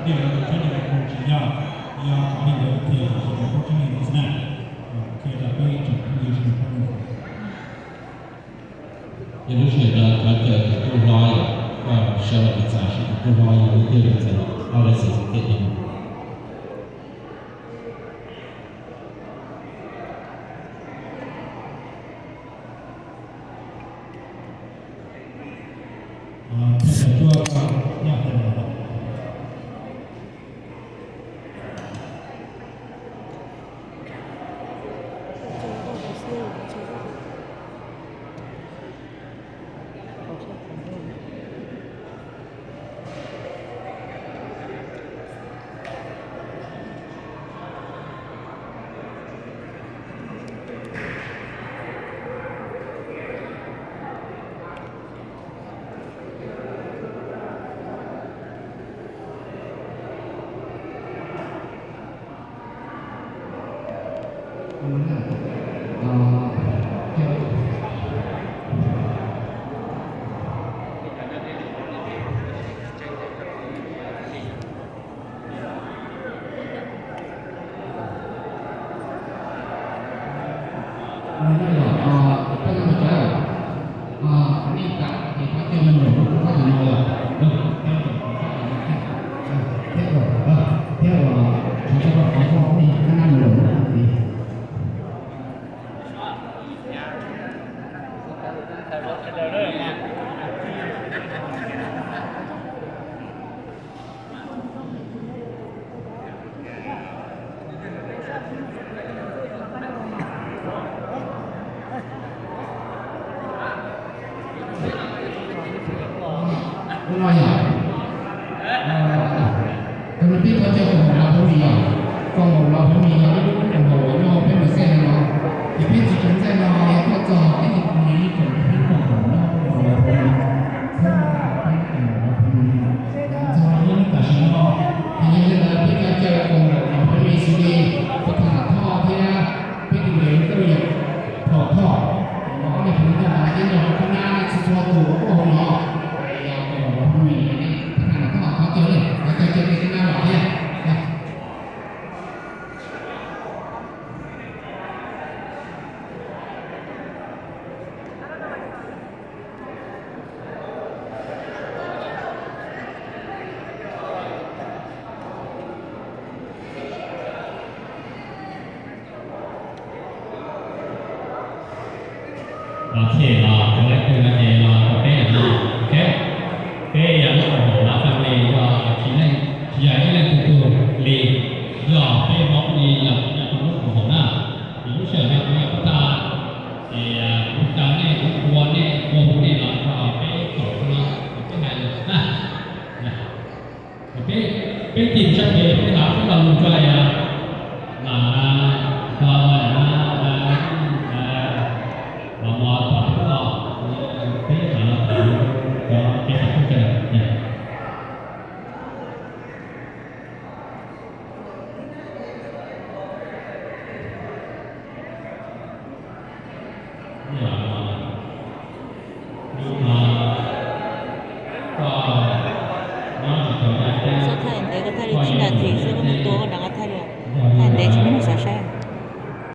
Li lawv tus tsheb no kuj tsis yog, yog qhov li lawv qhia tias nws poob tseeb li no xwb na. Qhia rau peb tsoom phooj ywg sawv daws paub li ntawd. Yog lub sij hawm no thov caw tus tub hlob yom, koj sau lus piv txwv, tus tub hlob yog lub tiag piv txwv, koj lawv xwm txheej tiag no. Thiab uas, thiab uas, ua no yog, tus no peb thov caw koom haum Los Phov Mis yom, koom haum Los Phov Mis yog ib lub koom haum uas nyob hauv peb Mường Xej no, ces peb tsis tshua ntxaij no yog tuaj txog peb tsis tshua ib tsoom peb koom haum nyob hauv Los Phov Mis, txog ib hnub tam sim no, ces yog li ntawd peb cov caw koom haum Los Phov Mis xws li peb tham Thoj thiab peb tus me tuaj yog Thoj Thoj, ob niag phooj ywg Thoj Thoj thiab nyob hauv Khab Nab txhua txhua tus uas tuaj hauv no, yog koom haum Los Phov Mis, peb tham Thoj Thoj thov caw li, thov caw caw peb Khab Nab los thiab. Los thiaj los cov leej twg no ces los rau peb yam no, ok. Peb yog lub koom haum Los Phov Mis yog tsis leej, tsis yog ib leej twg tug li, yog peb Hmoob li yog nyob rau lub koom haum na. Ces lub sij hawm no kuv yog Pub Thaj, ces kuv caw nej, kuv ua nej, ua hu nej los rau peb koom no, peb hais lus na. Peb, peb tim sab pem peb hais peb lo lus rau, mas, los mos tom peb los, peb hais los tom cov kev tawm tuaj tsev. Yog, yog no